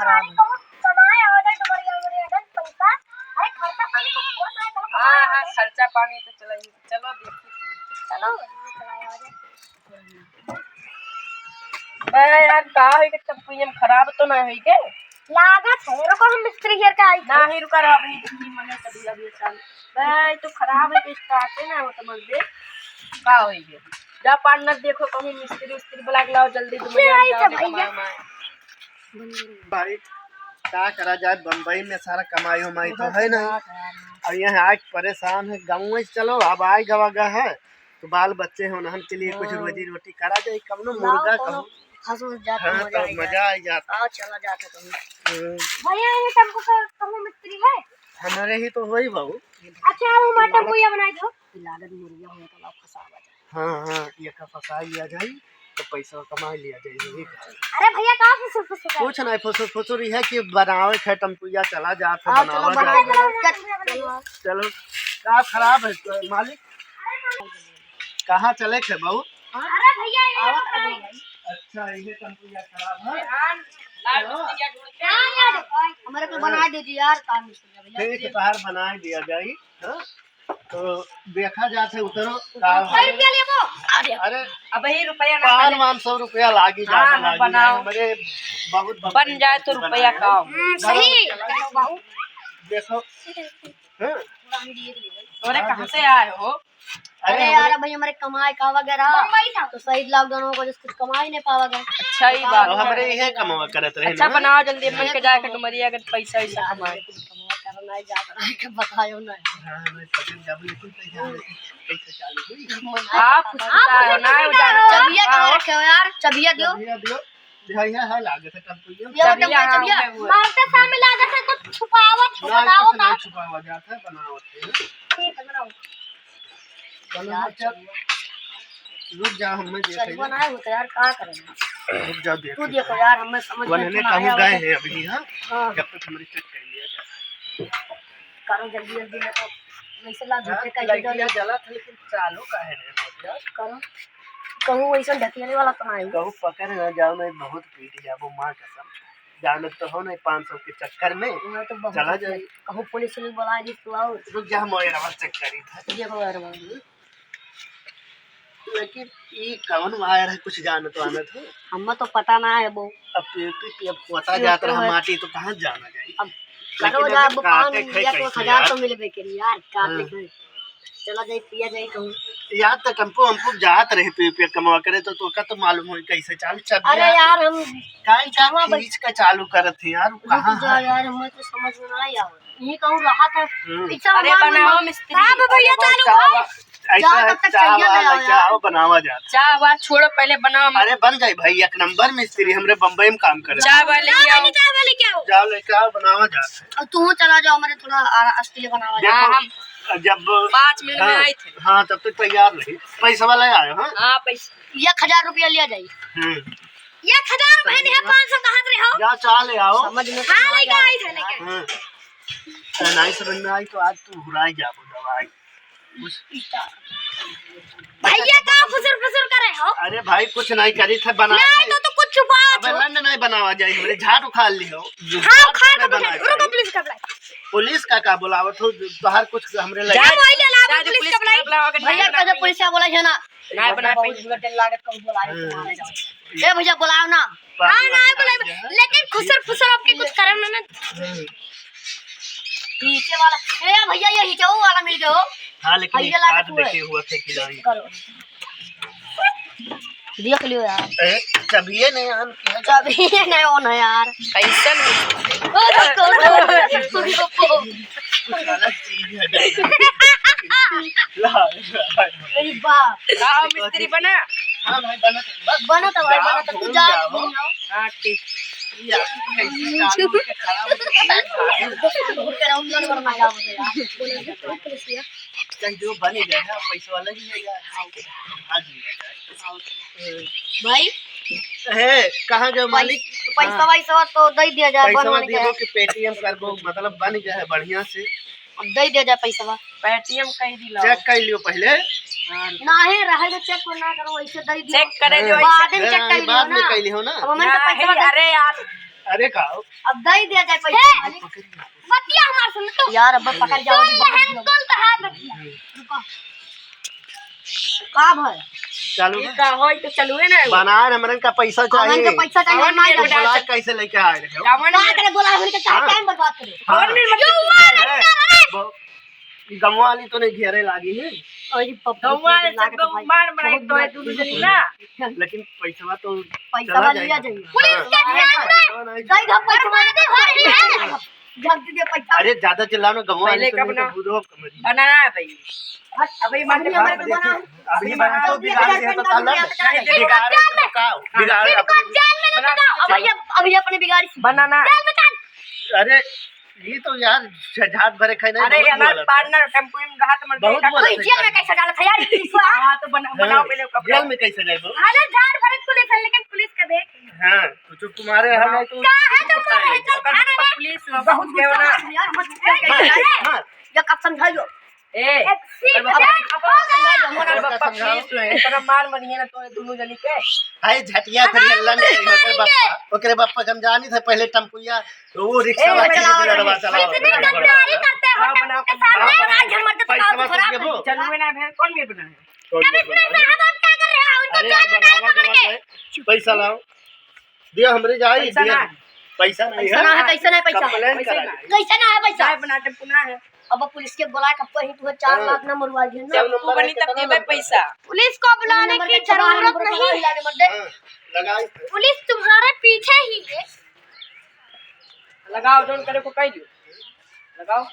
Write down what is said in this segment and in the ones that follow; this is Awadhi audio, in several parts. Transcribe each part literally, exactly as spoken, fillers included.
खराब है। कमाए आवा जाए, डुमरिया उमरिया जाए, पैसा। अरे, खर्चा पानी तो बहुत है, चलो, हाँ, कमाए हाँ, आवा जाए। खर्चा पानी तो चला ही, चलो, देखी। चलो, चलाए आवा जाए। बे यार, का होई के टम्पुइया में खराब तो ना होई के? लागत है, रुको, हम मिस्त्री हेर के आई। नाही, रुका रहा, अभी, अभी, मने कभी, अभी चालू। बे, तो खराब है, तो स्टार्टे ना हो, समझ दे। का होई के? जा पार्टनर, देखो, कहूँ मिस्त्री उस्त्री बुला के लाओ, जल्दी, ले आई, जल्दी तो भैया। कमाए, कमाए। भाई, का करा जाए, बम्बई में सारा कमाई उमाई तो है नहीं। और यहाँ आके परेशान है, गाँव में चलो, अब आए गवा गा है, तो बाल बच्चे हैं, उन्हन के लिए कुछ हाँ। रोजी रोटी करा जाए, कौनो लाओ, मुर्गा कौनो कहूँ। फंस उस जात हाँ, मजा तो आ जाए। मजा आ जात। आओ, चला जात है कहूँ। हम्म। भैया, ये तुमको क-, कहूँ मिस्त्री है? हमारे ही तो वही बाबू। अच्छा, वो हमारे टम्पुइया बनाए दो। लागत मुर्गा हो तो लाओ, फंसा हुआ जाए। हाँ, हाँ, ये का फंसा लिया जाए, तो पैसा कमा लिया जाए, यही का। अरे भैया, का फुसुर फुसुर कर? कुछ नहीं, फुसुर फुसुर यह है कि बनावे के टम्पुइया चला जात है, हाँ, चलो, बनावा बनाओ, जाए। बनाओ, चल, चलो। चलो, का खराब है तो मालिक? कहाँ चले थे बहू? अरे भैया, ये आओ, आओ। अच्छा, ये टम्पुइया खराब है? हाँ, लाल टम्पुइया ढूंढ के। हाँ, यार, हमारे को बना दीजिए यार, काम इसलिए भैया। ठीक है, बाहर बना दिया जाए, हाँ? तो देखा जात है, उतरो, का सौ रुपया लेबो? अरे, अरे, अबही रुपया ना पाँच बने। पाँच सौ रुपया लागी, हाँ, ज्यादा हाँ, लागी बनाओ। ना, हमरे बहुत बन जाए तो रुपया का हो। हम्म, सही। देखो, हाँ? तोरे कहाँ से आए हो? अरे, अरे यार, हमरे अबही हमरे कमाए का वगैरह बम्बई था। तो सही लॉकडाउन हो गया, कुछ कमाई नहीं पावा गया। अच्छा ही बात तो है। हमरे इहे कमावा करत रहे अच्छा ना। बनाओ जल्दी, अपन के जाके डुमरिया के पैसा वैसा कमाए। कुछ कमावा करना है, जात रहा है, के बतायो ना। हाँ, मैं पकड़ के अभी कुछ पैसा, पैसा चालू हुई। आप कुछ आप बताओ कुछ ना, नहीं वो जानो बताओ। चबिया कहाँ रखे हो यार? चबिया दो। चबिया दो। भैया है, लागत है टम्पुइया। ये वो चबिया टम्पुइया, हाँ, चबिया। वो है। मारते सामने लागत है, कुछ छुपावत, ना, बताओ कुछ ना का? छुपावा जात है, बनावत है। ठीक है, बनाओ। बनाओ, यार, चल। रुक जा, हमें देख चल, ले। बनाए हो तो यार, का करें? रुक जा, देख तू ले। देखो यार, हमें समझ में वनने तो ना कहूँ आया गए होगा। हैं अभी, हाँ? हाँ। जब तक हमारी check कर लिया जाए। करो जल्दी, जल्दी, मैं तो वैसे ला हाँ, झूठे का लड़किया इधर जला था, लेकिन चालू काहे नहीं हो गया? करो। कहूँ वैसे ढकेले वाला तो नहीं। कहूँ पकड़ ना जाओ, मैं बहुत पीट जाबो, माँ कसम। जानत तो हो नहीं, पाँच सौ के चक्कर में मैं तो बहुत चला जाए। कहूँ पुलिस उलिस बुला ली तो आओ। रुक जा, हम wire वाला check करी था। ये wire वाला। लेकिन ई कौन wire है, कुछ जानत वानत हो? हमें तो पता ना है वो। अब पी-, पी-, पी-, अब पता ये जात तो रहा है। माटी तो कहाँ जाना जाए? अब लेकिन करो अगर जा, अब काटे पाँच खाए या तो कैसे हजार यार? तो मिलबे करी यार, काटे हाँ। खाए। चला जाए, पिया जाए कहूँ। यार तो टेम्पो हमको जात रहे पे, पे कमावा करे तो, तो का तो मालूम हो कैसे चालू चबिया। अरे यार, हम काहे का कहाँ खींच के चालू करत है यार, रुक कहाँ जा है? यार, हमें तो समझ में नहीं आवा। ये कहूँ रहा था। हम्म। ऐसा अरे हमारा बनाओ मन मिस्त्री। हाँ, भैया, अरे चालू चाह भाई। वा-, ऐसा चाह है, तब तक चाह चाहिए वाला ना यार। चाह वो बनावा जाता। चाह वाह छोड़ो, पहले बनाओ। अरे बन जाए भाई, एक नंबर मिस्त्री, हमरे बम्बई में काम करे। चाह वाले ना, आओ। पहले चाह वाले क्या हो? जाओ लेके आओ, बनावा जाता है। और तू चला जाओ, मेरे थोड़ा आ-, अस्तिले बनावा देखो, जाओ। हाँ, हम जब पाँच मिनट में हाँ, आए थे। हाँ, तब तक तैयार रही। पैसा वाला आयो, हाँ? हाँ, पैसा। एक हजार रुपया लिया जाए। हम्म। एक हजार में नहीं, पाँच सौ कहाँ से हो? जा चाह ले आओ। समझ में हाँ, लेके आई थे, लेके आई। हाँ। तो नहीं समझ में आई तो आज तू हुराई जाबो दवाई। उस भैया का फुसुर फुसुर करे हो? अरे भाई कुछ नहीं करी थे, बना नहीं थे। तो, तो कुछ छुपाओ अबे तो। लंड नहीं बनावा जाए, हमरे झाट उखाड़ ली हो। हाँ, झाट उखाड़ नहीं के बनाए रुको, थे। पुलिस का बुलाए। पुलिस का का बुलावत हो? तोहार कुछ हमरे जा, लगे। वही ले लाओ, जा, पुलिस पुलिस का बुलाए। का बुलाओ, अगर भैया नहीं का जब पुलिस का बुलाए, नहीं बना बहुत पाई। बिगड़ लागत कहूँ बुलाए हाँ। तुम्हारे जाओ। ए भैया बुलाओ ना। हाँ, ना बुलाए, लेकिन खुसर फुसर आपके कुछ करम ना, ना। हम्म। नीचे वाला, ए भैया, ये हिचाऊ वाला मिल गयो। हाँ, लेकिन भैया एक लागत काट हुआ है। देखे हुआ थे कि नहीं। करो। देख लियो यार। ए, चबिये नहीं on किया। चबिये नहीं on है यार। कैसन? ओ, रुको, रुको, रुको। कुछ अलग चीज है। ला, ला। अरे बाप। का हो मिस्त्री बना? हाँ भाई, बना तो, बस बना तो भाई, जाओ, बना तो, तू घूम जाओ, जाओ। घूम जाओ। हाँ, ठीक। ये आप कैसे चालू होके खड़ा हो गया? घूम के राउंड लग और मजा आ गया। कहीं जो बन ही गया है, पैसे वाला ही है यार। हाँ जी, हाँ। भाई। ए, कहाँ गए पै-, मालिक? पैसा हाँ। वैसा तो दे दिया जाए, पैसा बनवा दियो के। कि Paytm करबो, मतलब बन गया है बढ़िया से। अब दे दिया जाए पैसा। Paytm कहीं दिलाओ। Check कर लियो पहले। हाँ। नहीं, रहे तो check को ना करो, वैसे दे दियो। Check करे दियो, हाँ। बाद में ए, check कर लियो बाद में ना। कर लियो ना। अब हमें तो नहीं, पैसा दे अरे यार। अरे का हो? अब दे दिया जाए पैसा। हे, बतिया हमार सुन तो। यार, अब पकड़ जाओ, सुन ले, हम कुल कहा बतिया। रुको। का भाई? चलो। ये का होई तो चलुए ना। बनाए हमरन का पैसा चाहिए। हमरन का पैसा चाहिए, कौन मार मेरे दो। बुला कैसे लेके आ रहे हो? कौन का मेरे करे बोला, हमरे के हाँ। टाइम बर्बाद करे। हाँ। कौन मेरे मतलब ए, बहु-, ई गमवा वाली तो नहीं घेरे लागी है। अरे पप्पा, गमवा वाले सब गऊ मार बनाई तो है दोनों जनी ना। लेकिन पैसवा तो पैसवा चला लिया जाएगा। जाइए। पुलिस के हाँ, जान में हाँ, हाँ, सही हम पैसवा दे भाई है। जल्दी दे पैसा। अरे ज्यादा चिल्लाओ ना, गमवा पहले वाली तो कब नहीं ना तो बुझो कमरी। बनाना है भाई। हट, अभी अभी मार हमारे को बना। अभी बना तो बिगाड़ दे तो ताला। नहीं, देखो, बिगाड़ दे तो का? बिगाड़ दे अपने। जेल में लेके जाओ। अभी, अभी अपने बिगाड़ी। बनाना। जेल में डाल। अरे ये तो यार झ-, झाट भरे खाए नहीं, अरे बहुत हमारे बोलत है। पार्टनर टेम्पो में रहा तो मन बहुत बोलत है। जेल में कैसे डालत है यार? हाँ, तो बना-, हाँ, बनाओ पहले कपड़ा। जेल में कैसे जाए वो? अरे झाट भरे पुलिस है, लेकिन पुलिस का देख। हाँ, तो चुप तुम्हारे यहाँ हाँ। नहीं तो का है तो चुप कर। ओकर बप्पा पुलिस हुआ, बहुत गयो ना। यार, मत हाँ, हाँ। ये कब समझाइयो? ए, एक सीट ओकर बप्पा, पे हो गया। ओकर बप्पा पुलिस हुआ, इतना मार मरिए ना तोरे दोनों जनी के। हाय झटिया फिर अल्लाह ने कही, ओकरे बप्पा, ओकरे बप्पा के हम जानी थे पहले टम्पुइया, तो वो रिक्शा ए, वाला चलाओ, चलाओ, चलाओ, इतनी चलाओ। गद्दारी करते हो हाँ, टम्पू के साथ, हाँ, आज हम मरते तो पैसा खराब मत देबो। चलवे ना भेल, कौन मेर बना है? कमिश्नर साहब, आप क्या कर रहे हैं? उनको अरे जेल यार, में डालो बनावा पकड़ के। पैसा लाओ। दिया हमरे जाई, पैसा दिया। ना है। पैसा नहीं पैसा है। ना है, कैसे नहीं पैसा? कंप्लेन पैसा करा ना दे। है। कैसे ना है पैसा? चाय बना के पुना है। अब पुलिस के बुला के कहीं तू चार हाँ। लाख ना मरवा दिए ना। जब तू बनी तब देबे पैसा। पुलिस को बुलाने की जरूरत नहीं। हाँ, लगाई। पुलिस तुम्हारे पीछे ही है। लगाओ, जोन करे को कह दियो। लगाओ।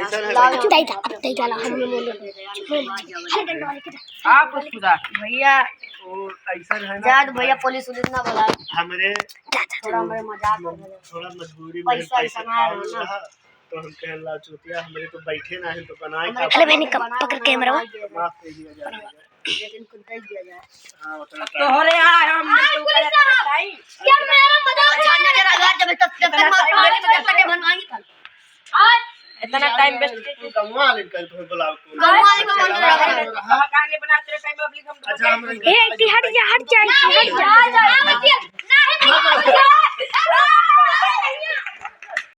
ऐसा है लाओ, भैया। अब तै जा, अब तै जा, हम लोग बोले। चुप रह, चुप। अरे डंडा वाले के जा। आप सुधा। भैया, वो ऐसा है ना जात कि भैया, भाई पुलिस उलिस ना बुला। हमरे जा, जा, जा। थोड़ा हमरे मजाक हो गया। थोड़ा मजबूरी में पैसा पैसा ऐसा ना खाओ है ना। ना, तो हम कहे, "ला चूतिया, हमरे तो बैठे ना है, तो बनाए हमारे का?" अरे बहनी, कब पकड़ कैमरा? माफ कर दिया जाए। लेकिन कुछ दे दिया जाए। हाँ, उतना अब तोहरे यहाँ हम हाँ, तो पुलिस करे साहब। भाई। क्या मेरा मजाक अच्छा, नजर आ गया, जब तक, जब तक इतना मार time मारे, waste जब तक करते हो। बनवाएंगे कल। आज इतना time waste करके गंवा वाले कल तुम्हें बुलाओ तुम। गंवा वाले को बोल रहा है। कहाँ, कहाँ नहीं बनाते रहे time, अभी हम अच्छा, हम ए, हट जा, हट जा, हट जा। नहीं, जा, जा, मत जा। नहीं, नहीं, नहीं।